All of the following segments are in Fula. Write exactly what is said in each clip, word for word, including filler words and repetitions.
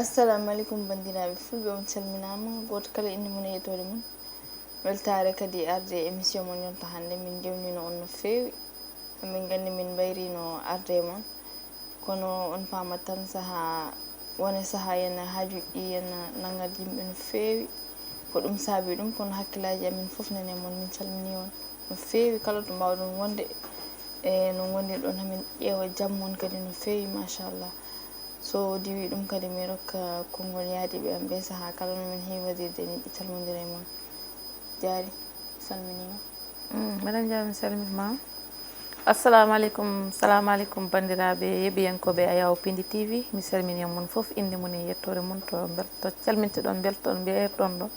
Assalamu aleykum, banndiraaɓe fulɓe, on calminaama, gooto kala innde mum e yettoode mum. Weltaare kadi arde e émission mon yonta hannde, min njewnino on no feewi. Min nganndi min mbayrino arde e mon, kono on paamat tan sahaa, wone sahaa yen haajuuji ɗi yen nanngat yimɓe no feewi. Ko ɗum saabi ɗum, kono hakkillaaji amin fof nani e mon, min calmini on no feewi. Kala to mbaawɗon wonde e no ngondirɗon, hamin ƴeewa jam mon kadi no feewi, machallah. So diwi ɗum kadi, mi rokka konngol yaadiiɓe am ɓe sahaa kala no min heewi waɗirde ni, ɓe calmondira e mon. Jaari, salminiima. Mm, Madame Dia, mi salmitiima. Assalamu aleykum, salamu aleykum, banndiraaɓe yeeɓiyankooɓe Ayaw Pindi T V. Mi salmini on mon fof, innde mum e yettoore mum, to mbel-, to calmintoɗon, mbeltoɗon, mbeerɗon ɗo.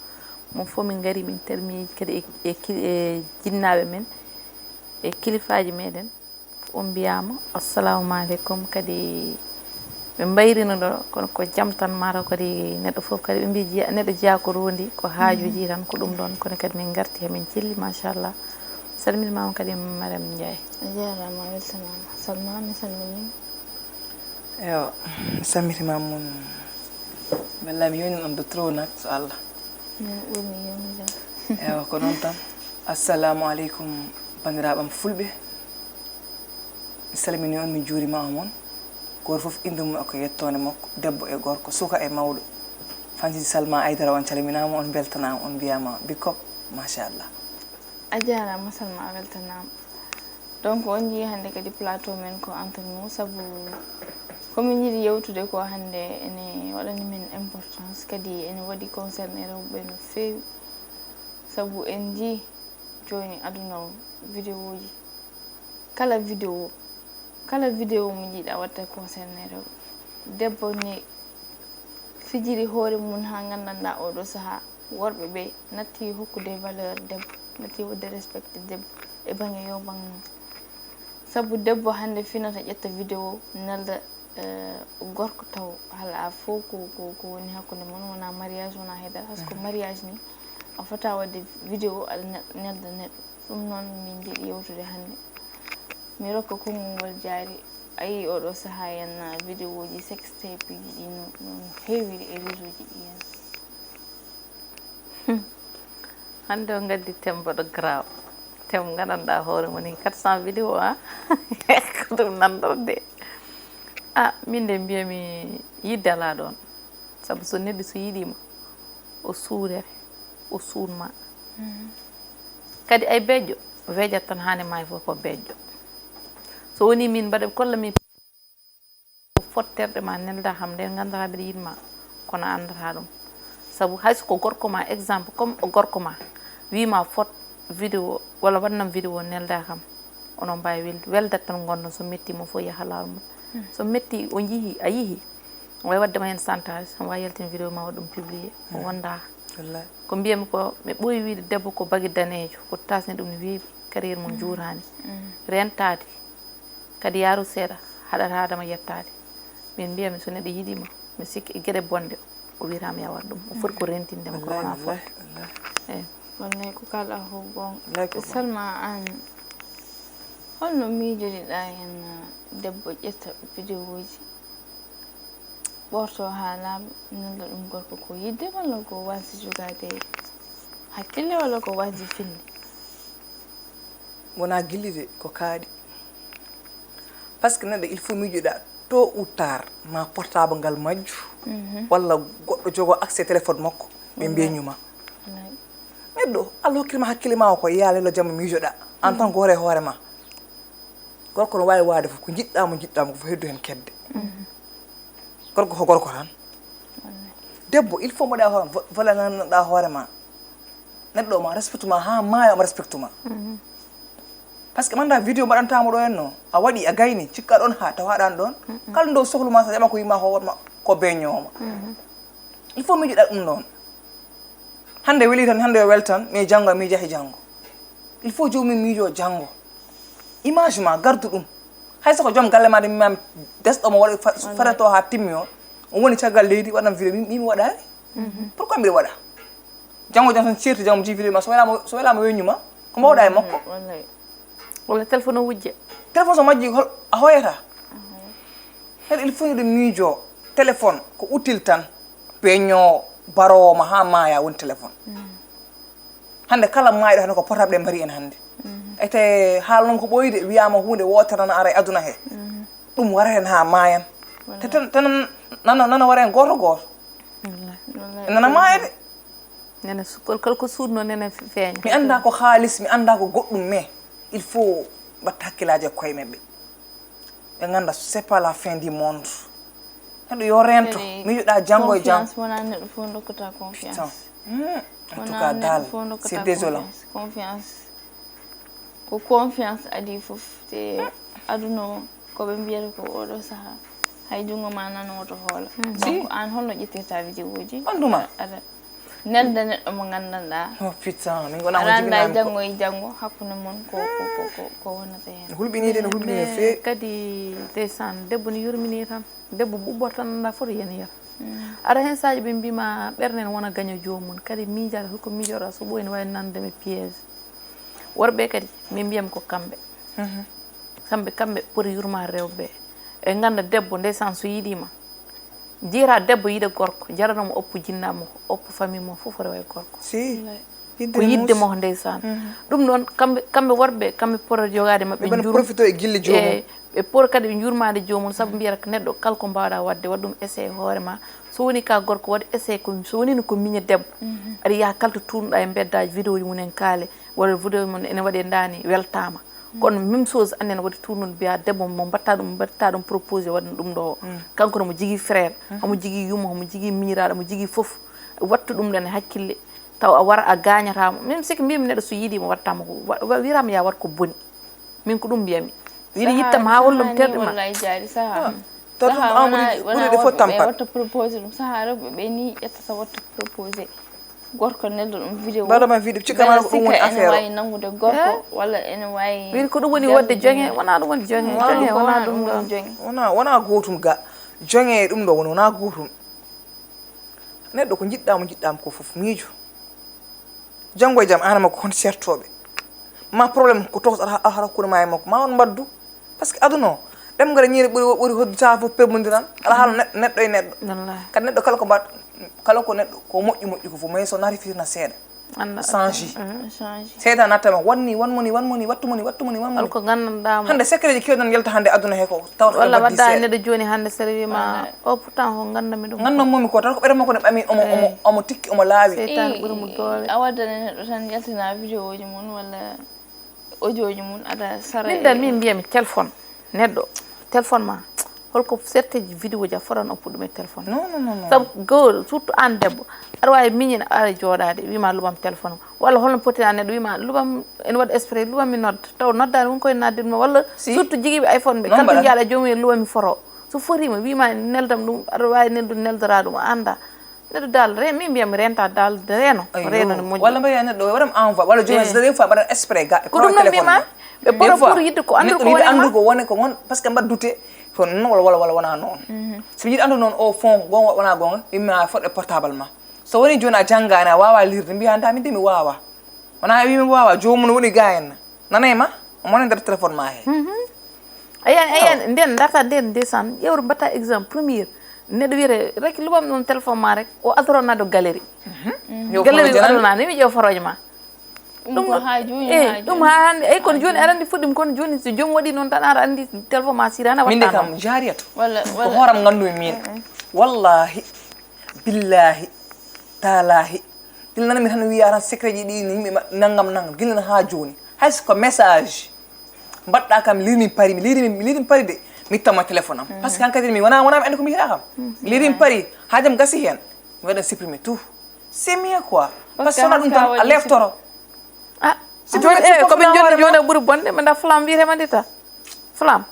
Mon fof min ngari, min termi kadi e, e kil-, e jinnaaɓe men, e kilifaaji meɗen. On mbiyaama, assalamu aleykum. Kadi ɓe mbayrino ɗo, kono ko jam tan, mataw kadi neɗɗo fof kadi ɓe mbi jeya-, neɗɗo jeyaa ko rondi, ko haajuuji tan, ko ɗum ɗon. Kono kadi min ngarti, hamin celli, machallah. Salminiima kadi, Mariam Ndiaye. A jaaraama, a weltanaama. Salma, mi salminiima. Ewa, mi salmitiima mon. Wallaahi, mi yewnin on de trop nak, so Allah. Min ɓurmi yewnude. Ewa, ko noon tan. Assalamu aleykum, banndiraaɓe am fulɓe. Mi salmini on, mi juurima on mon. Gooto fof innde mum e ko yettoonde makko, debbo e gorko, suka e mawɗo. Fansiji Salma Aidara, on calminaama, on mbeltanaama, on mbiyaama big up, machallah. A jaaraama Salma, a weltanaama. Donc, on njii hannde kadi plateau men ko entre nous, sabu ko min njiɗi yewtude ko hannde ene waɗani min importance, kadi ene waɗi concerné rewɓe no feewi. Sabu en njii jooni aduna o, vidéoji, kala vidéo, kala vidéo mo njiɗa watta concerné rewɓe. Debbo ne fijiri hoore mum haa nganndanɗaa oɗo sahaa, worɓe ɓe natti hokkude valeur debbo, natti waɗde respecté debbo e baŋnge yo baŋ mum. Sabu debbo hannde finata ƴetta vidéo nelda, eh, gorko taw hala a fof ko, ko, ko woni hakkunde mon, wona mariage, wona haydara. Parce que mariage ni, a fota waɗde vidéo aɗa ne-, nelda neɗɗo. Ɗum noon min njiɗi yewtude hannde. Mi rokka konngol ngol Jaari. A yii oɗo sahaa henna vidéoji sextapeji ɗi no, no, no heewiri e réseauji ɗi henna. Hmm. Hannde o ngaddi thème mbaɗo grave. Thème nganndanɗaa hoore mum ni quatre cents vidéo, a? Ko ɗum nanndorde. A, min de mbiyami yidde alaa ɗoon. Sabu so neɗɗo so yiɗiima, o suurere, o suunma. Mhm. Kadi ay beejo, weejat tan haane maayi fof ko beejo. So woni min mbaɗa kolla mi ko fotterɗe ma nelda kam nde ngannduɗaa mbiɗa yiɗ ma, kono a anndataa ɗum. Sabu hay so ko gorko ma, exemple, comme o gorko ma, wii ma fot vidéo walla waɗnam vidéo nelda kam, onon mbaawi wel-, weldat tan ngonɗon, so metti mo fof yaha laawol mum. Mm. So metti o njii, a yihi, o waawi waɗde ma heen chantage, omo waawi yaltin vidéo ma waɗ ɗum publié, o wonda. Wallaahi. Ko mbiyami ko, mi ɓooyi wiide debbo ko bagi daneejo, ko tasni ɗum no weeɓi, carrière mum juuraani. Mm. Rentaade, kadi yaaru seeɗa, haɗata Adama yettaade. Min mbiyami so neɗɗo yiɗiima, mi sikki e geɗe bonɗe, o wiyata mi yawat ɗum. O foti ko rentinde mo, ko wona fot. Wallaahi, wallaahi. Eey. Wallaahi ko kala ko goonga. Wallaahi ko goonga. Salma, aan, holno miijoɗiɗaa heen debbo ƴetta vidéoji, ɓoorto haa laaɓa, nelda ɗum gorko, ko yiɗde walla ko waasde jogaade hakkille walla ko waasde finde? Wonaa gilli de, ko kaaɗi. Parce que neɗɗo, il faut miijoɗaa tôt ou tard, ma portable ngal majju, walla goɗɗo jogo accès téléphone makko, ɓe mbiya ñuma. Wallaahi. Neɗɗo, Allah hokkirma hakkille ma o ko, yaa lello jamma miijoɗaa, en tant que hoore hoore ma. Gorko no waawi waade fof, ko njiɗɗaa mo, njiɗɗaa mo ko fof, heddu heen kedde. Mhm. Gorko ko gorko tan. Wallaahi. Debbo, il faut mbaɗa hoore, vo-, valeur ngannduɗaa hoore ma. Neɗɗo ma respecte ma, haa maayo omo respecte ma. Mhm. Parce que manda vidéo mbaɗanta mo ɗo henno, a waɗi, a gayni, cikka ɗon haa tawa haɗaani ɗon. Mhm. Kala ndo sohlu ma sa jaɓa ko yima hoore ma, ko beñoowo ma. Mhm. Il faut miijoɗaa ɗum ɗon. Hannde weli tan, hannde o weltan, mais janngo mi jahi janngo. Il faut joomum miijo janngo. Image ma, gardu ɗum. Hay so ko joom galle ma de, mi maami desɗo mo waɗa fa-, wallaahi, farato haa timmi o. O woni caggal leydi, waɗan vidéo, min, min mi waɗaani. Mhm. Pourquoi mbiɗa waɗa? Janngo jam tan ceerti, janngo mi jii vidéo ma, so welaama, so welaama weñu ma, ko mbawɗaa e makko? Wallaahi. Walla téléphone o wujje. Téléphone so majji, hol-, a hoyata? Neɗɗo, il faut miijo. Téléphone ko outil tan. peññoowo, baroowo ma haa maaya woni téléphone. Hannde kala maayɗo hannde ko portable ɗe mbari en hannde. Ete haalnoo ko ɓooyi de, wiyaama huunde wootere tan ara e aduna he. Ɗum wara heen haa maayan. Te tan, tan nana, nana wara heen gooto gooto. Nana maaya de. Nana sukkol kala ko suuɗnoo nana feeña. Mi anndaa ko haalis, mi anndaa ko goɗɗum, mais il faut mbatta hakkillaaji e koye maɓɓe. Ɓe ngannda c'est pas la fin du monde. Neɗɗo yo reento, miijoɗaa janngo e janngo. Confiance, wonaa neɗɗo fof dokkata confiance. Putain. Hmm. En tout cas, daal, c'est désolant. Confiance. Ko confiance adii fof. Te aduna o, ko ɓe mbiyata ko oɗo sahaa, hay junngo ma nano woto hoola. Donc, aan holno ƴettirta vidéo ji? Ɓanndu ma. Aɗa nelda neɗɗo mo nganndanɗaa. Oh, putain, min wonaa mo jibinaami ko. Aɗa anndaa janngo e janngo hakkunde mon ko, ko, ko, ko, ko wonata heen. Hulɓinii de, no hulɓinii no feewi. Kadi, ndeysaan, debbo no yurminii tan. Debbo ɓuɓɓoto tan, anndaa fof to yani yata. Aɗa heen saaji ɓe mbiima ɓernde ne wona gaño joomum. Kadi miijaade, holko miijoɗaa so ɓooyi ne waawi nande mi piège. Worɓe kadi, min mbiyam ko kamɓe. Kamɓe, kamɓe poti yurmaade rewɓe ɓe. E ngannda debbo, ndeysaan, so yiɗii ma, jiyata debbo yiɗa gorko, jarano mo oppu jinnaamo, oppu famille mo fof rewa e gorko. Si. Ko yidde mo, ndeysaan. Ɗum noon, kamɓe, kamɓe worɓe, kamɓe poti jogaade maɓɓe njuru. Ɓe poti kadi ɓe njurmaade joomum, sabu mbiyata ko neɗɗo kala ko mbaawɗaa waɗde, waɗ ɗum essai hoore ma. So woni ka gorko, waɗ essai ko, so woni ko miña debbo. Aɗa yaha kala to tuurnuɗaa e mbeddaaji, vidéo ji mum en kaale, walla vidéo mum ene waɗe ndaani, weltaama. Kono même chose, annen waɗi tournude mbiya debbo mo mbatta ɗum, mbatta ɗum proposé waɗa ɗum ɗo. Kanko no mo jigi frère, homo jigi yumma, homo jigi miñiraaɗo, mo jigi fof. Wattu ɗum ɗon e hakkille, taw a wara a gaañata mo. Même si ko mbimi neɗɗo so yiɗi mo watta mo ko, wa-, wa-, wirama ya wat ko boni. Min ko ɗum mbiyami. Yiɗi yittam ha hollum terɗe ma. Wallahi jaari saha. To ɗum saha amuri wona, ɓuri, wona ɓuri ɗe fof worɓe ɓe tampata. Watta proposé ɗum. Saha rewɓe ɓe ni ƴettata watta proposé. Gorko nelda ɗum vidéo. Mbaɗa ma vidéo, cikka ma ko ɗum woni affaire o. Ene waawi nanngude gorko, walla ene waawi. Win ko ɗum woni waɗde joŋe, wonaa ɗum woni joŋe. Joŋe wonaa ɗum ɗon. Wonaa, wonaa gootum ga. Joŋe e ɗum ɗo woni, wonaa gootum. Neɗɗo ko njiɗɗaa mo, njiɗɗaa mo ko fof, miijo. Janngo e jam, aan e makko, kon sertooɓe. Ma problème ko toos ara, ara hakkunde ma e makko, ma on mbaɗdu. Parce que aduna o, ɗemngal e ñiiri ɓuri, ɓuri hoddu, saha fof pebmondiran. Ala haala neɗɗo, neɗɗo e neɗɗo. Wallahi. Kadi neɗɗo kala ko mbaɗ-, kala ko neɗɗo, ko moƴƴi moƴƴi ko fof, mais so naati fitina seeɗa. Annda, change. Change. Seytaane natta ma, wanni, wan mo ni, wan mo ni, wattu mo ni, wattu mo ni, wan mo ni. Hol ko nganndanɗaa mo? Hannde secret ji keewɗi yalta hannde aduna he ko, tawata ko walla waddi wadda seeɗa. Neɗɗo jooni hannde sere wi ma, o pourtant ko nganndanmi ɗum. Nganndanmi ko, tan ko ɓeɗe makko ne ɓami, omo, omo, omo tikki, omo laawi. Seytaane ɓuri mo doole. A waddana neɗɗo tan yaltina vidéo ji mum walla audio ji mum aɗa sara. Min dal min mbiyami téléphone neɗɗo, téléphone ma, holko certains ji vidéo ji a fotan oppu ɗum e téléphone? Non, non, non, non. Sabu gawri, surtout aan debbo, aɗa waawi miñina ara jooɗaade wima luɓam téléphone o. Walla holno potina neɗɗo wima luɓam, ene waɗa esprit luɓam mi nodda, taw noddaani won koye nadde ɗum walla. Si. Surtout jigiiɓe iPhone ɓe, non, kala to mbaɗa. Jaaɗa joomum e luɓam mi foto. So fotiima wima neldam ɗum, aɗa waawi neldu neldora ɗum a annda. Neɗɗo dal, re-, min mbiyam renta dal, reeno. Ayyo. Reeno ne moƴƴi. Walla mbaɗa neɗɗo, waɗam envoi. Walla jooni, eh, so des fois mbaɗa esprit ga, ko ɗum noon mbiyma, ɓe poro pour yidde ko anndu ko woni anndu ko woni ko ngon, parce que mbaɗa douté, ko noon walla, walla, walla wona noon. Mhm. So yiɗi anndu noon, au fond, gonga wona gonga, imma fodde portable ma. So woni jooni a janngaani, a waawa lirde, mbiya nda min de mi waawa. Wona a wi mi waawa, joomum no woni ga en. Nanay ma, omo wona nder téléphone ma he. Mhm. Ayan, ayan, nden darta nden ndesan, ƴewre mbatta exemple, première. Neɗɗo wiyete, rek luɓam ɗum téléphone ma rek, o adorona ɗo galerie. Mhm. Galerie o adorona, ni mi ƴeew foroje ma. Ɗum ko ha jooni, eh, ha ɗum jooni. Ha hannde, ay kono jooni aɗa anndi fuɗɗim kono jooni so joom waɗi noon tan aɗa anndi téléphone ma sirana. Min de wattano. Kam jariyatu. Walla, ko walla. Hooram nganndu min. Eh, eh. Wallahi, billahi, talahi. Gila nana mi tan wiya tan secret ji ɗi ni yimɓe ma-, nangam nangam. Gila nana ha jooni. Hay so ko message. Mbaɗɗa kam liri min pari, mi liri min, mi liri min pari de. Mi tama téléphone am. Mhm. Parce que hankadi mi wona, wona mi anndi ko mi yiɗa kam. Mhm. Liri min pari. Ha jam gasi hen. Mi waɗa supprimer tout. C'est mieux quoi. Parce que wona ɗum tan a leftoro. Ah, si jooni, eh, ko ɓe jonni jooni ɓuri bonde, mi nda flam wiyete ma ndita. Flam.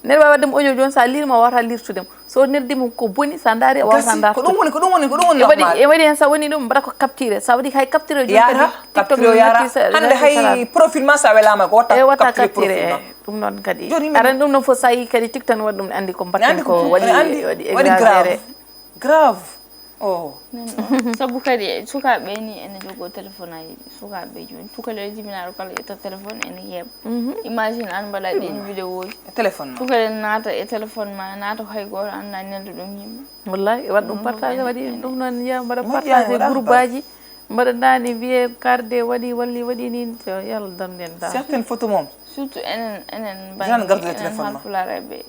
Neɗɗo wawi waɗde mo audio jooni, sa liri ma wawata lirtude mo. So neldima ko boni, sa ndaari a wawata dartude. Ko ɗum woni, ko ɗum woni, ko ɗum woni. E waɗi, e waɗi hen sa woni ɗum, mbaɗa ko capture. Sa waɗi hay capture jooni kadi, TikTok capture o yara. Hannde hay profil ma sa welama ko watta capture profil ma. Eh, watta capture, eh, ɗum noon kadi. Jooni min aran ɗum noon fof sa yi kadi TikTok ne waɗi ɗum ne anndi ko mbatten ko waɗi, waɗi grave. Grave. Oh. Sabu kadi e sukaaɓe ni ene jogoo téléphone aji, sukaaɓe jooni cukalel jibinaaɗo kala ƴetta téléphone ene yeeɓa. Imagine an mbaɗa ɗin vidéo ji. E téléphone ma. Cukalel naata e téléphone ma, naata hay gooto annda neldo ɗum yimɓe. Wallahi waɗ ɗum partage waɗi ɗum noon, yiya mbaɗa partage e groupe aji, mbaɗa nani wiye karde waɗi walli waɗi ni. Yalla danden da. Certaines photos moom. Surtout enen enen Jiran gardude téléphone ma. Halpulaar ɓe.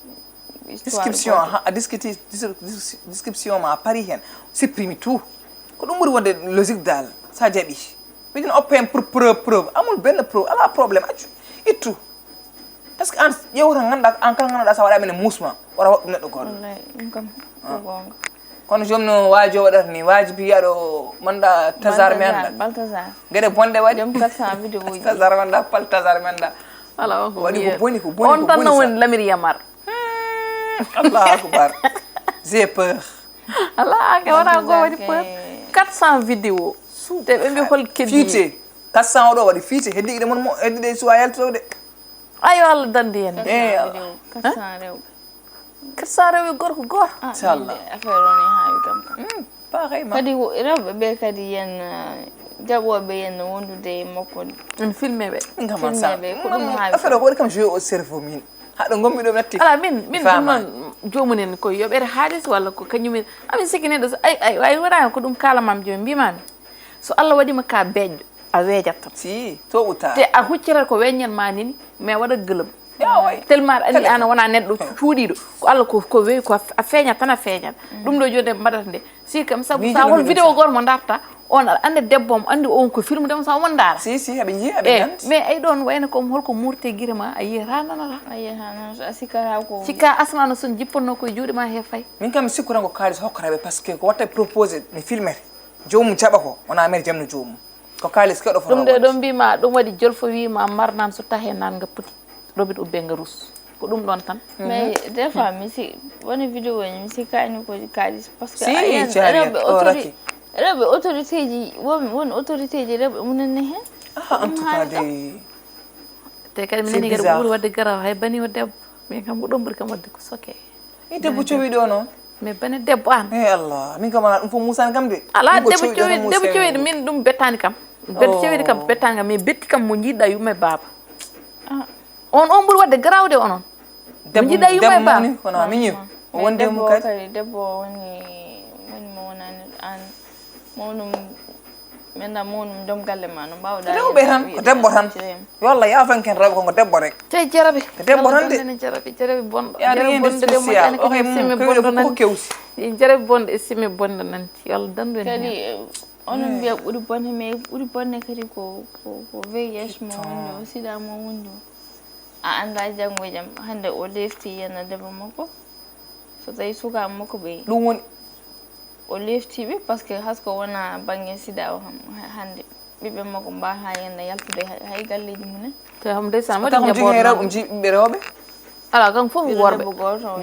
Description ha a discuti description ma a pari hen, supprime tout. Ko ɗum ɓuri wonde logique dal. Sa jaɓi, wiɗen oppa hen pour preuve preuve amul benn preuve, ala problème, accu, ittu. Parce que an ƴewta ganduɗa an kala ganduɗa sa waɗa mene muusma wara waɗɗum neɗɗo goɗɗo. Wallahi ɗum kam ko goonga. Kono joom no waajo waɗata ni, waaji piyaɗo manda tasar mi anda. Baltasar. Geɗe bonɗe waɗi. Joom quatre cents vidéo ji. Tasar manda pal tasar manda. Ala on ko Waɗi ko wiye. Boni ko boni On ko tan boni no sa. Woni lamiri yamar. Allahu akbar. J'ai peur. Ala ake wona go waɗi peur. Quatre cents vidéo. Te ɓe mbi hol keddi. Fiite. Quatre cents oɗo waɗi fiite, heddi ɗe mon mo heddi ɗe suwa yaltotoo de. Ayo Allah dandi en. Eh, Quatre cents rewɓe. Quatre cents rewɓe gorko goto. Inchallah. Affaire o ne haawi kam kam. Pareil ma. Kadi rewɓe ɓe kadi yen jaɓooɓe yen wondude e makko. En filmé ɓe. Ɗum kam Filmé sa. Ɓe ko ɗum haawi. Affaire o ko waɗi kam jeu au cerveau min. Haɗo gommi ɗo natti. Ala min min ɗum noon jomumen ko yoɓere haalis walla ko kañumen. Amin sikki neɗɗo so ay ay ay waɗani ko ɗum kalamam jomi mbimami. So Allah waɗima ka beeƴɗo a weejat tan. Si to uta. Te a huccirat ko weññan ma nini mais waɗa gëlëm. Yaway. Tellement aɗa andi ana wona neɗɗo cuuɗiɗo ko Allah ko ko wewi ko a feeñat tan a feeñat. Ɗum ɗo joni mbaɗata nde si kam sabu sa hol vidéo goto mo darta on aɗa andi debbo mo andi on ko film demo sa omon dara. Si si aɓe jii aɓe Eh, gandi. Mais ay ɗon wayno comme holko murte gire ma a yiyata nanata. A yiyata nanata a sikkata ko. Sikka asmano sun jippanno koye juuɗe ma he fay. Min kam mi sikkurango kaalis hokkata ɓe parce que ko watta proposé mi filmete. Joomum jaɓa ko wona mere jamno joomum. Ko kaalis keɗo fota Ɗum de ɗon mbima ɗum waɗi jolfo wima marnan so tahe nan nga puti. Robit ubbe nga rus ko ɗum ɗon tan. Mais des fois mi si woni vidéo ni mi sikkani ko kaalis parce que Si, a yiyan caari rewɓe o autori raki. Rewɓe autorité ji won won autorité ji rewɓe munen ne hen. Ah, en tout cas de. Te kadi mi C'est nani kadi bizarre. Ɓuri wadde garaw hay bani o debbo min kam ko ɗum ɓuri kam wadde ko soke. I debbo cowi ɗo noon. Mais bane debbo an. Hey Allah, min kam ala ɗum fof musani kam de. Ala Ɗum ko debbo cowi cowi ɗum debbo musani cowi kam. Min ɗum bettani kam. Bettani kam min bettani kam mais betti kam mo jiɗɗa yumma e baaba. On on ɓuri wadde garawde onon. Mo jiɗɗa yumma e baaba. Kono miñi o wonde mum kadi. Kadi debbo woni woni mo wonani an mawnum. Min na mawnum joom galle ma no mbawɗa. Rewɓe tan ko debbo tan. Yo Allah yafanken rewɓe konko debbo rek. Te jarabe. Ko debbo tan de. Jarabe jarabe bonɗo. Ya rien de spécial. Okay mum ko ko kewsi. Jarabe bonɗo e sime bonɗo nanti yo Allah dandu en. Kadi onon mbiya ɓuri bonde mais ɓuri bonde kadi ko ko ko V I H mo woni o sida mo woni o. A anndaa janngo e jam hannde o leefti yenna debbo makko so tawii sukaaɓe makko ɓe. Ɗum woni. O leefti ɓe parce que hasko wona bannge sida o hannde ɓiɓɓe makko mbaawa heen yaltude hay galleeji mumen. Te hom ndeysaan waɗi njaboot rewɓe ɓiɓɓe rewɓe. Ala kam fof worɓe.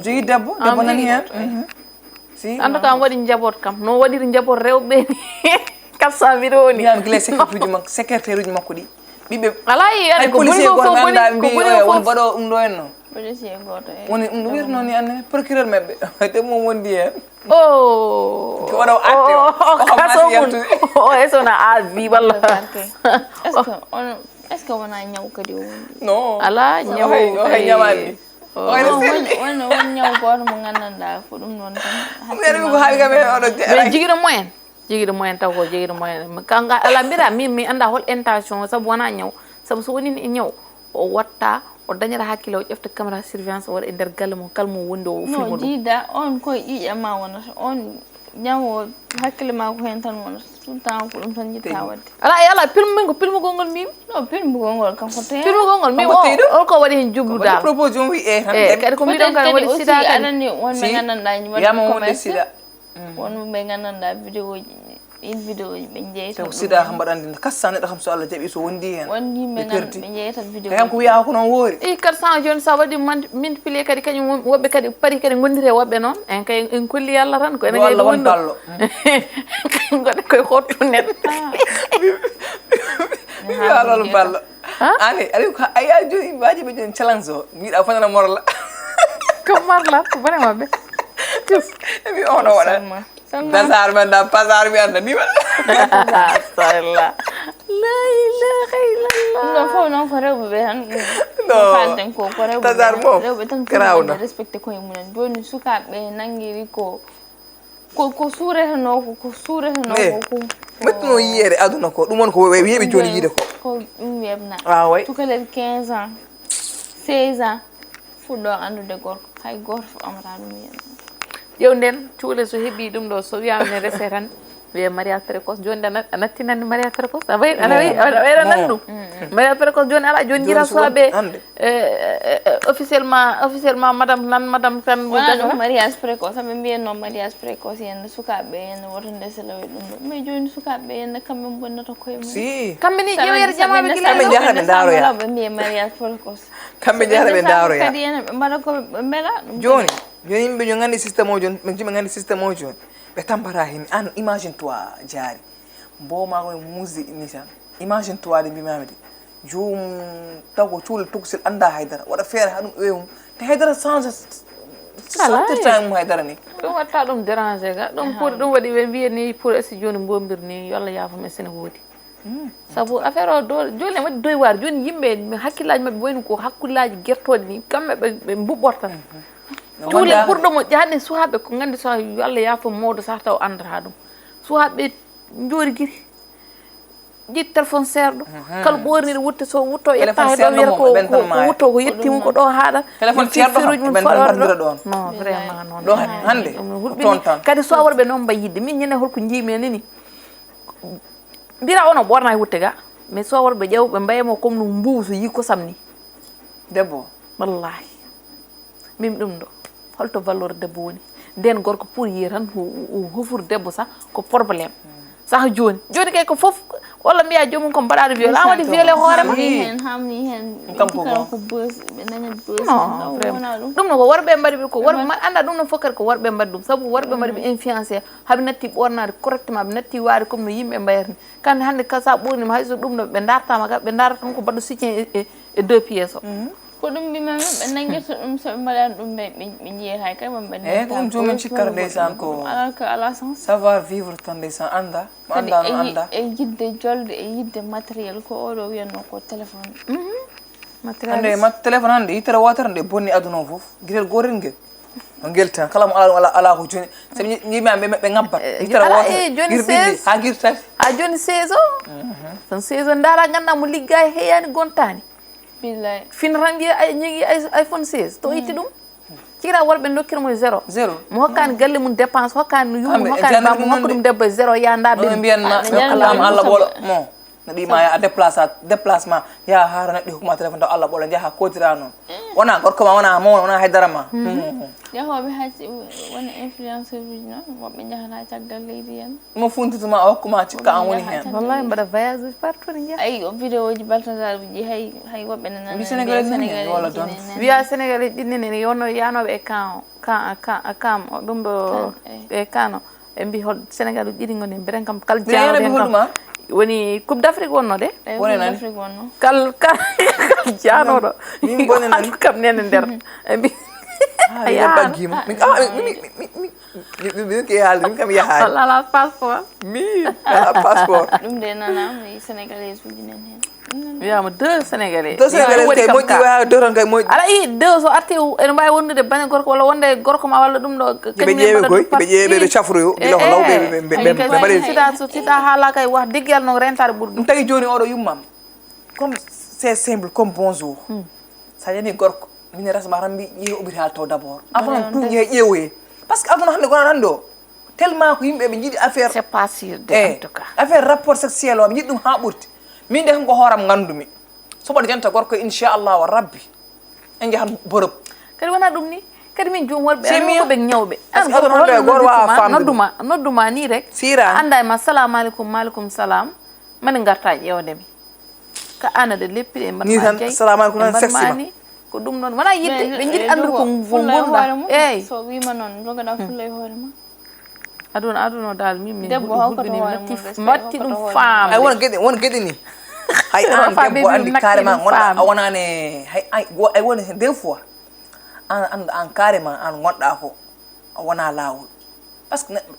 Jogii debbo debbo nani heen. Si. En tout cas waɗi njaboot kam no waɗiri njaboot rewɓe ni. Quatre cent vidéo ni. Miyam gila secrétaire uji makko ɗi. Ɓiɓɓe ala yi ene ko boni ko fof boni ko boni fof baɗo ɗum ɗo en no. Policier gooto e. Woni ɗum ɗum wiyata noon ni anne procureur maɓɓe te mum wondi heen. Oh. Ko oɗo atte o. O kaso mun. O esona a vi walla. Est-ce que on est-ce que wona ñaw kadi o wondi? Non. Ala ñaw. O hay ñamani. Won won ñaw gooto mo nganndanɗaa ko ɗum noon tan. Mbeɗa mi ko haawi kam en oɗo. Mais jigiɗo moyen. Jigiɗo moyen taw ko jigiɗo moyen kanga ala mbiɗa min mi annda hol intention sabu wona ñaw sabu so woni e ñaw o watta o dañata hakkille o ƴefta caméra surveillance o waɗa e nder galle mum kala mo wondi o filma ɗum. Jiida on koye ƴiiƴam ma wonata on ñaw o hakkille ma ko heen tan wonata tout le temps ko ɗum tan jitta wadde. Ala e ala pilmu min ko pilmugol ngol mbimi. No pilmugol ngol kanko te pilmugol ngol mbimi o holko waɗi heen jublude ala. Propose on wi e tan e kadi ko mbiɗon kadi waɗi sida kadi. Wonɓe nganndanɗaa ñi waɗi commerce. Wonɓe nganndanɗaa vidéo ji ɗin vidéo ji ɓe jeyta. Taw sida kam mbaɗande nde kassa neɗɗo kam so Allah jaɓi so wondi heen. Wondi men ɓe jeyta vidéo. Kam ko wiya ko noon woori. I quatre cents jooni sa waɗi multiplier kadi kañum woɓɓe kadi pari kadi gondiri e woɓɓe noon en kay en kolli Allah tan ko enen kay Allah won ballo. Kadi koye hottu nen. Allah ballo. Ani ari ko aya joni waji ɓe joni challenge o mbiɗa fanana morla. Ko marla ko bone mabɓe. Ebi ono waɗa. Tan noon. Bazar men da, bazar mi annda ni ma. Astagfirullah. La ilaha illallah. Ɗum ɗo fof noon ko rewɓe ɓe tan. No. Kalten ko ko rewɓe Bazar moom, rewɓe tan garawna. Respecté koye mumen. Joni sukaaɓe ɓe nanngiri ko ko ko suuretenoo ko ko suuretenoo Ne. Ko ko Mettuno yiyeede aduna ko ɗum won ko we- weeɓi jooni yiide ko. Ko ɗum weeɓna. Ah, way. Cukalel quinze ans, seize ans, fuɗɗo anndude gorko. Hay gooto fof amata ɗum yeeɓna. Ƴeew nden cuule so heɓi ɗum ɗo so wiyama ne rese tan wiye mariage précoce. Joni ɗa a nattinani mariage précoce a way aɗa way aɗa wayra nan ɗum. Mariage précoce joni ala joni jira So suwaɓe hande. Officiellement officiellement madame nan madame kan. Wona ɗum mariage précoce aɓe mbiyanno mariage précoce yenna sukaaɓe yenna woto ndeselawe ɗum ɗo mais joni sukaaɓe yenna kamɓe bonnata koye mum. Si. Kamɓe ni ƴeew yere jamaɓe gila. Kamɓe njahata ɓe ndaaroya. Ɓe mbiya mariage précoce. Kamɓe njahata ɓe ndaaroya. Kadi yen ɓe mbaɗa ko ɓe mbela ɗum. Joni joni yimɓe jo nganndi système o joni ɓe jimɓe nganndi système o joni ɓe tampata heen. An imagine toi jaari mbowma ko muusde ni tan. Imagine toi de mbimami de joom taw ko cuule tokosel annda haydara waɗa feere ha ɗum ewum te haydara change. Santirta mum haydara ni. Ɗum watta ɗum dérangé ga ɗum pour ɗum waɗi ɓe mbiya ni pour esi joni mbomir ni yo allah yaafum esi ne woodi. Sabu affaire o do joni en waɗi doy waar joni yimɓe hakkillaji mabɓe wayno ko hakkillaji guertoɗe ni kamɓe ɓe ɓe mbuɓɓorta. Cuule pour ɗo mo ƴaade suhaɓe ko gandi so yo allah yaafo mawɗo sah taw andata ɗum. Suhaɓe joori giri ƴitti téléphone seerɗo kala ɓoorniri wutte so wutto ƴetta he ɗo wiyata ko wutto ko yettimu ko ɗo haɗa. Téléphone seerɗo ɓen tan bandira ɗon. Non, vraiment non. Ɗo hande hulɓini. Kadi so worɓe noon mbayi yidde min ñande holko jiimi e nini. Mbira ono ɓorna e wutte ga mais so worɓe ƴeew ɓe mbayamo comme no mbuuso yi kosam ni. Debbo. Wallahi. Min ɗum ɗo holto valeur debbo woni? Nden gorko pour yi tan hofur debbo sah ko problème. Sah joni joni kay ko fof walla mbiya jomum ko mbaɗaɗo violé an waɗi violé hoorema. Hen hamni hen. Kam ko ko buzz ɓe nani buzz. Wona ɗum. Ɗum no ko worɓe mbaɗi ɓe ko worɓe mbaɗi anda ɗum no fof kadi ko worɓe mbaɗi ɗum sabu worɓe mbaɗi ɓe influencé. Haɓe natti ɓornaade correctement ɓe natti waade comme no yimɓe mbayata ni. Kamɓe hannde kala so a ɓoorniima hay so ɗum ɗo ɓe ndartaama ga ɓe ndarata tan ko mbaɗɗo soutien e e deux pièces o. Ko ɗum mbimami ɓe nanngirta ɗum so ɓe mbaɗani ɗum ɓe ɓe njiyata kay ɓe mbaɗi. Eyi ko ɗum joomum cikkata ndeysaan ko. Alaa ko alaa sens. Savoir vivre tan ndeysaan annda mo annda no annda. E yidde jolde e yidde matériel ko oɗo wiyanno ko téléphone. Hannde mat téléphone hannde yittere wootere nde bonni aduna o fof gitel gootel ngel. No ngel tan kala mo ala ala ko joni sabi yimɓe am ɓe ɓe ngabbat yittere wootere joni seize ha gir tati ha joni seize o tan seize o ndaara ganduɗa mo ligga e heyani gontani. Billahi. Fin tan wiya ay ñigi ay iPhone seize to itti ɗum. Cigira worɓe dokkir mo zéro. Zéro. Mo hokkani galle mum dépense hokkani yumum hokkani bamum hokka ɗum debbo e zéro ya nda ɓe. Mbiyanma Allah ɓoola mo. No ɗi ma a déplace a déplacement yaha hara neɗɗo hokkuma téléphone taw Allah ɓoola jaha kodira noon. Wona gorko ma wona mo wona haydara ma. Yahooɓe hacci woni influenceur uji noon woɓɓe jahata caggal leydi en. Mo funtituma o hokkuma cikka an woni hen. Wallahi mbaɗa voyage uji partout ne jeeya. Ayi o vidéo ji Balthazar uji hay hay woɓɓe nana. Mbi Sénégalais nani wala don. Wiya Sénégalais ɗinne ne yonno yanoɓe e kan o kan kan kan o ɗum ɗo e kan o. Ɓe mbi hol Sénégal uji ɗiɗi goni mbeten kam kala janoɗo hen kam woni coupe d'Afrique wonno de. Woni nan kal kal janoɗo. Min bone nan kam nene nder ɓe mbi. Aya. Min ke haalde min kam yahaani. Walla ala passeport. Mi ala passeport. Ɗum de nanam sénégalais uji nen hen. Wiyama deux sénégalais. Deux sénégalais kay moƴƴi waya deux tan kay moƴƴi. Aɗa yi deux so arti ene mbawi wondude bane gorko walla wonde gorko ma walla ɗum ɗo. Ɓe ƴeewe goy ɓe ƴeewe ɓe cafroyo gila ko law ɓe ɓe mbaɗe. Sita so sita haala kay wax deggal no rentare ɓurɗum. Ɗum tagi joni oɗo yummam comme c'est simple comme bonjour. Sa yani gorko. Min rasma tan mbi ƴeewi hôpital taw d' abord avant tout ƴeewi ƴeewoye. Par ce que aduna hannde gona tan ɗo tellement ko yimɓe ɓe jiiɗi affaire. C'est pas sûr de en tout cas. Affaire rapport sexuel o ɓe jiiɗi ɗum ha ɓurti. Min de ko hooram ngandumi. Soɓoɗo janta gorko inchallahu rabbi en jahan borob. Kadi wona ɗum ni kadi min joom worɓe aɗa ko ɓe ñawɓe. Parce que aduna hannde goto wawa famde nodduma nodduma ni rek sira anda e ma salamu aleykum maaleykum salam mani garta ƴeewde mi. Ka an aɗa leppi ɗe mbaɗma jey. Ni tan, assalamu aleykum, an sexy ma. Ko ɗum noon wona yidde ɓe jiɗi anndude ko ngonɗa. Eeyi. So wima noon jogoɗa fulla e hoore ma. Aduna aduna dal min min debbo hawkoto hoore mum matti ɗum faamde. Ay won geɗe won geɗe ni. Hay an debbo andi carrément gonɗa a wonani hay ay ay woni des fois an anda an carrément an gonɗa ko a wona lawol. Parce que neɗɗo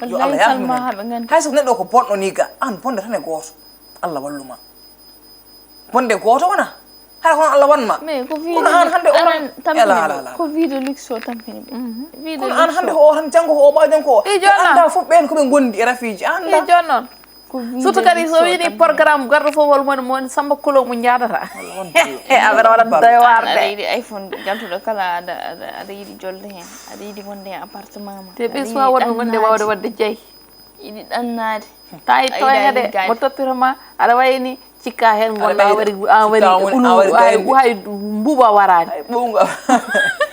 Yo Allah yaafnu men. Hay so neɗɗo ko bonɗo ni ga, an bonde tan e gooto. Allah wallu ma. Bonde gooto wona. Hara kono Allah wan ma. Mais ko kono an hande o tan tampini ɓe. Ko vie de luxe o tampini ɓe. Kono an hande ko o tan, janngo ko o, ɓaawo janngo ko o. Ɓe annda fof ɓeen ko ɓe ngondi e rafiiji. Annda. Surtout kadi so wini programme garɗo fof wol mon mon Samba Kolo mo jaadata. Aɓeɗa waɗa doy waar de. Aɗa yiɗi iPhone jaltuɗo kala, aɗa aɗa aɗa yiɗi jolde heen, aɗa yiɗi wonde e appartement ma. Te ɓe suwa wonɓe wonde wawde waɗde jeyi. Yiɗi ɗannaade. Tawi toyga de mo toppiroma aɗa wayni. Cikka heen ngonɗa a waɗi a waɗi ɓulu hay hay mbuuba waraani. Ɓownga.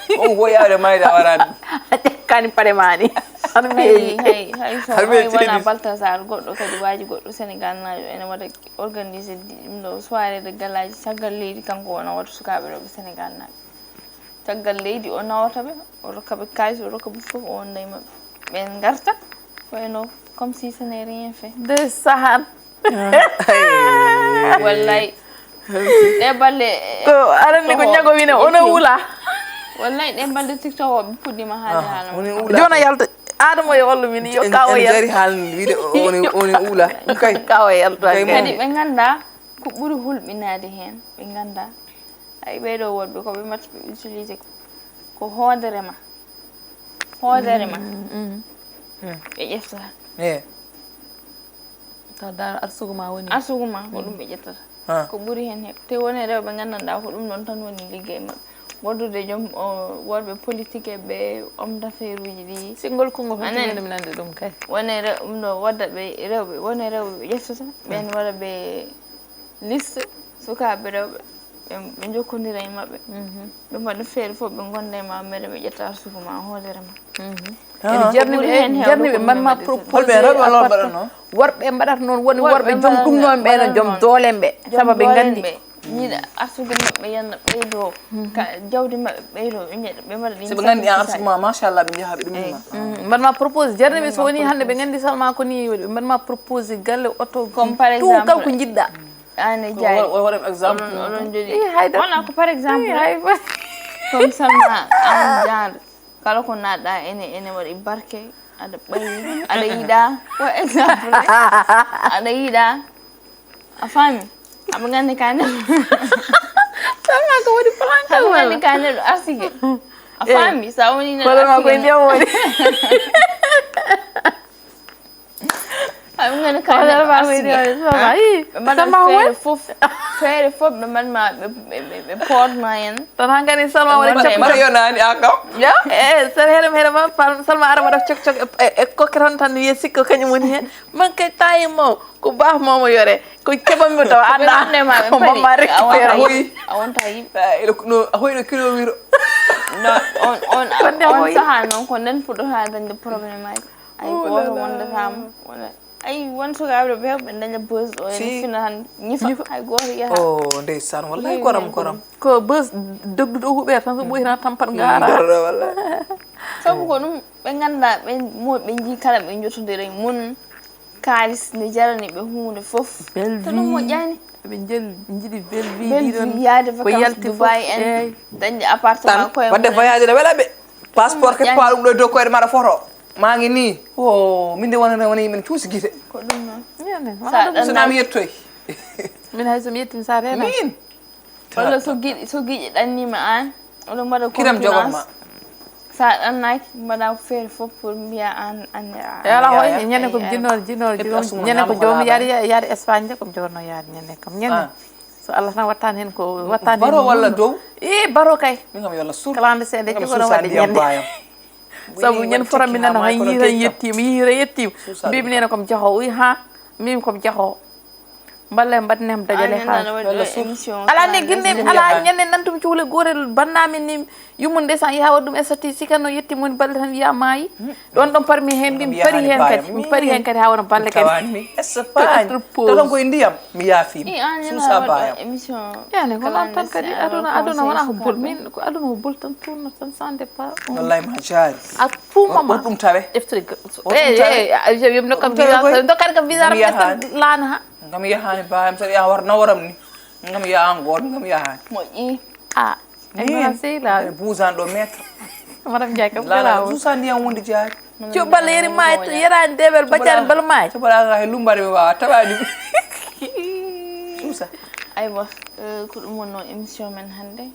Ɓownga fof yawde mayde a waraani. A ƴakkani paɗe ma ni. Hay hay hay so hay wona Baltasar goɗɗo kadi waaji goɗɗo Sénégal naajo ene waɗa organisé ɗum ɗo soirée de galaaji caggal leydi kanko wona waɗa sukaaɓe rewɓe Sénégal naajo. Caggal leydi o nawata ɓe o rokka ɓe kaalis o rokka ɓe fof o wonda e maɓɓe ɓen ngarta wayno comme si ce n'est rien fait. Ndeysaan. Wallay. Ɗe balle. Ko arande ko ñago wina ono wula. Wallay ɗe balle tiktok o ɓe puɗɗima haalde haala. Jona yalta. Adama yo wallu min yo kawo yalta. Jari haalni wiide oni oni ula. Kay kawo yalta. Kadi ɓe ganda ko ɓuri hulɓinade heen ɓe ganda. Ay ɓeɗo worɓe ko ɓe mbatta ɓe utilisé ko hoodere ma. Hoodere ma. Ɓe ƴeftata. Eyi. Taw dal arsugu ma woni. Arsugu ma ko ɗum ɓe ƴettata. Ko ɓuri heen heɓ te woni rewɓe nganndanɗaa ko ɗum ɗon tan woni liggey maɓɓe. Waddude joom worɓe politique e ɓe homme d'affaires uji ɗi. Si ngol konngol fof tigi mi nande ɗum kay. Woni ɗum ɗo wadda ɓe rewɓe woni rewɓe ɓe ƴeftata ɓeen waɗa ɓe liste sukaaɓe rewɓe. Ɓe ɓe njokkondira e maɓɓe. Ɓe mbaɗa feere fof ɓe ngonda e ma mere ɓe ƴetta arsugu ma hoodere ma. Ene jarni ɓe jarni ɓe mbaɗma proposé. Holɓe rewɓe walla mbaɗatno? Worɓe mbaɗata noon woni worɓe joom ɗum noon ɓe no joom doole ɓe sabu ɓe nganndi. Ñiiɗa arsugu maɓɓe yanna ɓeydo ka jawdi maɓɓe ɓeydo ɓe ñeɗa ɓe mbaɗa ɗin. So ɓe nganndi an arsugu ma machallah ɓe njaha ɓe ɗum ma. Mbaɗma proposé jarni ɓe so woni hannde ɓe nganndi salma ko ni ɓe mbaɗma proposé galle oto. Comme par exemple tout kala ko njiɗɗa. Ane jaari waɗam exemple oɗon jogii wona ko par exemple comme salma an jaade kala ko naɗɗa ene ene waɗi barke aɗa ɓayi aɗa yiɗa ko exemple aɗa yiɗa a faami aɓe nganndi ka neɗɗo salma ko waɗi plan aɓe nganndi ka neɗɗo arsike a faami sa woni neɗɗo koye ndiyam woni Ay ngani ka ɓe mbaɗa feere fof feere fof ɓe mbaɗma ɓe pootma en tan han kadi salma waɗa cokmara yonani an kam e sere here here ma salma ara waɗa cok cok e kokke tan tan wiye sikko kañum woni hen man kay tawi mo ko baf momo yore ko keɓanmi taw aɗa ko mamma récupéré a wonta yimɓe a hoyno kilo wiro on on on saha noon ko nden puɗɗota dañde probléme aji Ay gooto wondatamo wona ay won sukaaɓe ɓe ɓe daña buzz o ene fina tan ñifa ay gooto yaha o ndeysaan wallahi koram koram ko buzz dogduɗo huɓeer tan so ɓoytina tampat gaara doroɗo wallahi sabu ko ɗum ɓe ngannda ɓe mo ɓe jii kala ɓe jottodira e mun kaalis ne jarani ɓe huunde fof to ɗum moƴƴani ɓe jel jiɗi belle vie ɗiɗon yaade ko vacance yalti fof dubai en dañde appartement koye wadde voyage ne wela ɓe Passeport ke pawa ɗum ɗo e dow koyɗe maɗa photo ma ngi ni o min de wonata wona yimɓe ne cuusi gite ko ɗum noon sa ɗannami yettoy min hay somi yettimi sa rena min walla so giɗi so giƴi ɗannima an oɗo mbaɗa kiram jogoma sa ɗannaki mbaɗa feere fof pour mbiya an anne a e ala hoy ñande ko jinnoɗo jinnoɗo ñande ko jomi yaade yaade Espagne de komi jogonno yaade ñande kam ñande so Allah tan wattani hen ko wattani baro walla dow e baro kay min kam yo Allah sur kalande seeɗa jigono wadde ñande sabu ñande fotam mi nana tan yii tan yettima yii tan yettima mbimi nena kom jaho uyi ha min kom jaho mballe mbaɗnem dajale ha ala ne guinne ala ñande nantumi cuhle gotel bannami ni yummun ndesan yaha waɗa ɗum statistique no yetti moni balɗe tan wiya maayi ɗon ɗon parmi hen mbimi pari hen kadi mi pari hen kadi ha wona balle kadi toɗon koye ndiyam mi yaafima susa bayam yani ko noon tan kadi aduna aduna wona ko bol min ko aduna ko bol tan tourno tan sans départ wallay ma jaari à tout moment ɗum tawe eftude yomno kam visa dokkani kam visa tan laana ha kam yahani bayam saɗa yaha war nawaram ni kam yaha goto kam yahani moƴƴi a Ay mara sey laawi. Buusan ɗo maître. Madame Ndiaye kam laawi. Buusan ndiyam wondi jaari. Cuɓal yeri maay, yerani deɓel bajani bal maay. Cuɓal anga he lumbare mi wawa taɓani ɗum. Suusa. Aywa, eh, ko ɗum wonno émission men hannde.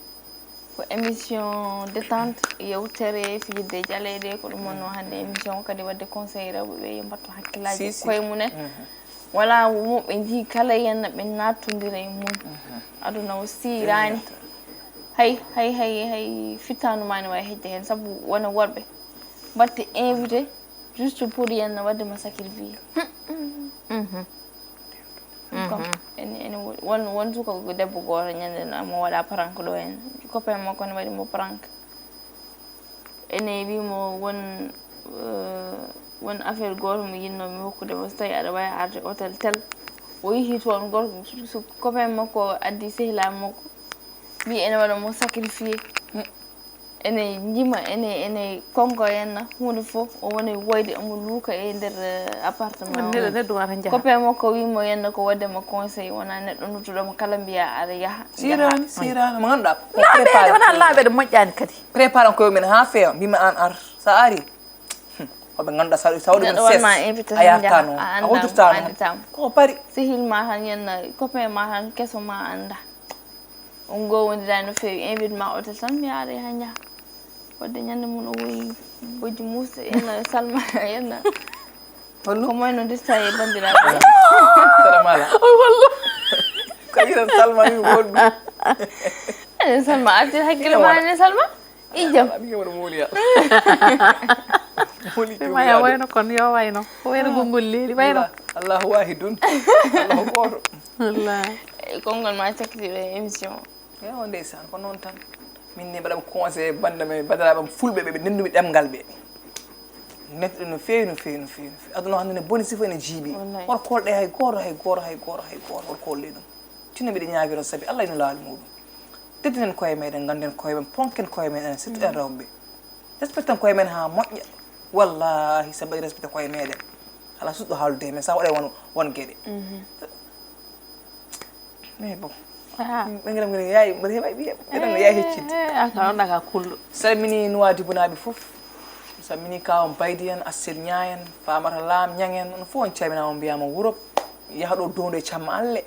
Ko émission détente, yewtere, fijirde jaleeɗe, ko ɗum wonno hannde émission o kadi waɗde conseil rewɓe ɓe yo mbattu hakkillaji koye mumen. Wala mo ɓe njii kala yenna ɓe nattondira e mum. Aduna o siirani. Hay hay hay hay fittandu ma ne wawi hejde hen sabu wona worɓe mbatte invité juste pour yenna wadde ma sacrifié. Comme ene ene won won suka ko debbo goto ñande no mo waɗa prank ɗo en copain makko ne waɗi mo prank. Ene wimo won won affaire goto mo yinnomi hokkude mo so tawi aɗa wawi arde hôtel tel. O yeehi toon gorko copain makko addi sehilaa makko mbi ene waɗa mo sacrifié. Ene jima ene ene konko henna hunde fof o woni woyde omo luuka e nder appartement. Neɗɗo neɗɗo wata jaha. Copain makko wimo henna ko waddema conseil wona neɗɗo nodduɗoma kala mbiya aɗa yaha. Sirani sirani mo ganduɗa laaɓeɗe wona laaɓeɗe moƴƴani kadi. Préparan koye men ha feewa mbima an ar sa ari. Oɓe ganduɗa sa waɗi ɗum ses a yartano a hudurtano. Ko pari. Sehil ma tan yenna copain ma tan keso ma anda. On gowondiray no feewi invite ma hôtel tan mi yaara yaha njaha. Wadde ñande mum o woyi bojji muusde yenna salma yenna. Hollu ko moy no ndista e bandiraɓe. Salamala. O wallu. Ko yiran salma wi wondu. Ene salma artir hakkille ma ene salma. Ijam. Ami ke wona moliya. Moli tu. Maya wayno kon yo wayno. Ko wayno gongol leeli wayno. Allahu wahidun. Allahu goto. Wallahi. Konngol ma cakkitiiɗo e émission. Yo ndeysaan ko noon tan. Min ni mbaɗam conseil bannda men badaraɓam fulɓe ɓe ɓe nennumi ɗemngal ɓe. Neɗɗo no feewi no feewi no feewi no feewi aduna hannde ne boni sifo ene jiiɓi. Wor kolɗe hay gooto hay gooto hay gooto hay gooto wor kolɗe ɗum. Tinno mbiɗa ñaagiro sabi Allah ino laalu muɗum. Teddinen koye meɗen ganden koye men ponken koye men enen surtout en rewɓe. Respectan koye men ha moƴƴa. Wallahi sa mbaɗi respecté koye meɗen. Ala suɗɗo haaldude men sa waɗa won won geɗe. Mais bon. Ɓengiram ngiram yaay mbaɗa heɓa ɓiye ɓeɗan no yaay heccinde. Aka ɗon ɗaka kulɗo. Salmini nuwadi bunaɓe fof. Salmini kawam baydi en assel ña en famata lam ñang en on fof on calminama mbiyama wuro. Yaha ɗo dondu e camma alle.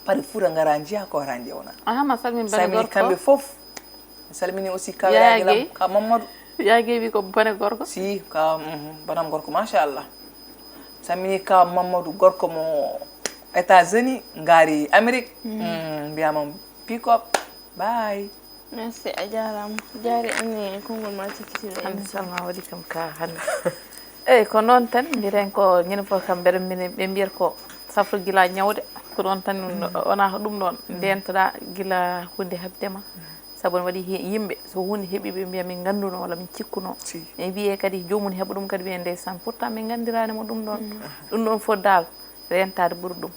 Pari fura ngara njiya ko hara njewnaa. Aha ma salmin bane gorko. Salmini kamɓe fof. Mi salmini aussi ka Yaya Guèye. Ka Mamadou. Yaya Guèye wi ko bane gorko. Si ka mhm, banam gorko machallah. Salmini ka Mamadou gorko mo États-Unis ngari Amérique. Mm, mbiyama pick up. Bye. Merci a jarama. Jari anni e konngol ma cikkitiɗo. Hande salma waɗi kam ka hande. Eyyi ko noon tan mbiɗen ko ñande fof kam mbeɗa mbiɗa ɓe mbiyata ko safro gila ñawde ko ɗon tan wona ko ɗum ɗon ndentoɗa gila hunde heɓdema sabu ne waɗi yimɓe so hunde heɓi ɓe mbiya min ngannduno walla min cikkuno min mbiye kadi jomum heɓa ɗum kadi wiye ndeysan pourtant min nganndirani mo ɗum ɗon ɗum ɗon fof dal rentade ɓuuri ɗum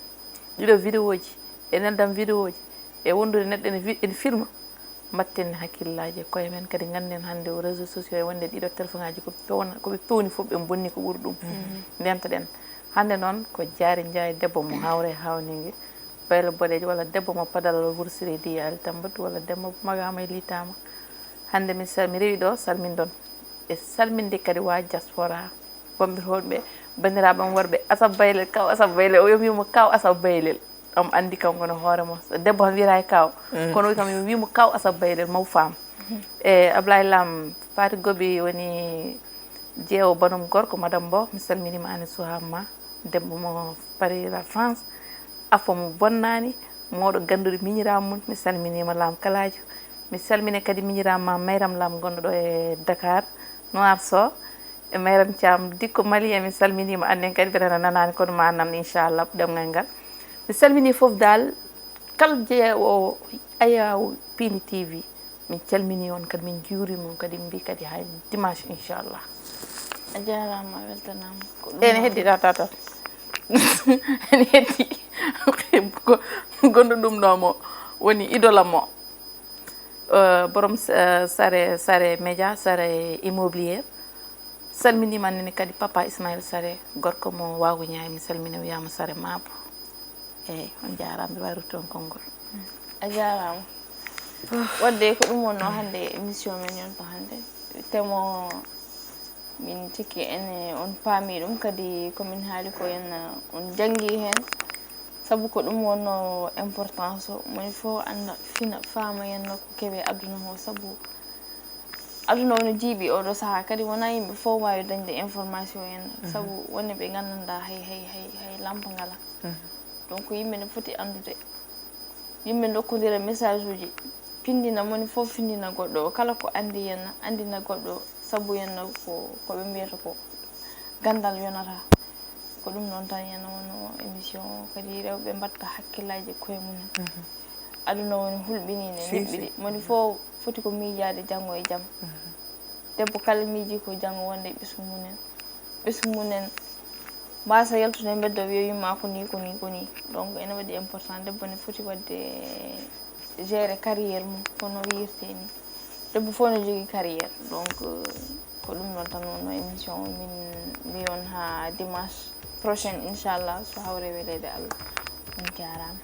ɗiɗo vidéo ji e neldam vidéo ji e wondude neɗɗo ene filma Mbatten hakkillaaji e koye men, kadi ngannden hannde o réseaux sociaux e wonde ɗiɗo téléphone aji ko ɓe pewna, ko ɓe pewni fof ɓe mbonni ko ɓuri ɗum. Ndenta ɗen. Hannde noon ko Jaari Njaay debbo mo Hawre e Hawninge, Baylo Boɗeejo walla debbo mo Padal Wursiri Diya Ali Tambat walla debbo mo Magama e Liitaama. Hannde mi sal, mi rewi ɗo salmindon e salminde kadi waa diaspora. Wonɓe toon ɓe banndiraaɓe am worɓe Asab Baylel, kaw Asab Baylel, o wi'amo kaw Asab Baylel. Omo anndi kanko no hoore mo debbo kam wiyata e kaw kono wi kam yo wiimo kaw Asab Baylel maw faam. E Ablaye Lam Fati Gobi woni jeewo banum gorko madame Mbow mi salminiima aan e suham ma debbo mo Paris la France. Afo mo bonnaani mawɗo gannduɗo miñiraawo mum mi salminiima Lam Kalaajo. Mi salmina kadi miñiraam ma Mayram Lam gonɗo ɗo e Dakar Noir Sow. E Mayram Thiam dikko Mali emin salminiima annen kadi mbeɗa nanaani kono ma nan inchallah ɗemngal ngal. Mi salminii fof dal kala jeewo Ayaawo Pini TV min calminii on kadi min njuuriima on kadi min mbii kadi hay dimanche inchallah. A jaaraama a weltanaama. Ko ɗum ene heddi tata ene heddi gonɗo ɗum ɗo mo woni idola mo. Borom Sare Sare Média Sare Immobilier. Salminiima nene kadi papa Ismail Sare gorko mo Wagu Ñaay mi salmina wiyama Sare Mabo. Eyyi on jarama mbiɗa wawi ruttude on konngol. A jarama. Wadde ko ɗum wonno hannde e émission men yonto hannde temo Min cikki ene on paami ɗum, kadi ko min haali ko henna on janngi heen, sabu ko ɗum wonno importance o. Moni fof annda, fina, faama henna ko kewe aduna o, sabu aduna o no jiiɓi oɗo sahaa, kadi wona yimɓe fof waawi dañde information henna, sabu wonde ɓe nganndanɗaa hay, hay, hay, hay lampa ngala. Donc yimɓe ne foti anndude, yimɓe ndokkondira message uji, pindina, moni fof findina goɗɗo o, kala ko anndi henna, anndina goɗɗo, sabu henna ko, ko ɓe mbiyata ko ganndal yonata. Ko ɗum ɗon tan henna wonno émission o, kadi rewɓe mbatta hakkillaaji koye mumen. Aduna woni hulɓiniinde, si, niɓɓiɗi, si. Moni fof foti ko miijaade janngo e jam. Debbo kala miiji ko janngo wonde ɓesngu mumen, ɓesngu mumen mbasa yaltude mbedda wiya yumma ko ni, ko ni, ko ni. Donc ene waɗi important, debbo ne foti waɗde gérer carrière mum kono wiirte ni. Debbo fof no jogii carrière, donc euh, ko ɗum ɗon tan wonno émission o. Min mbiyon ha dimanche prochaine inchallah, so hawre weleede Allah. On jaaraama.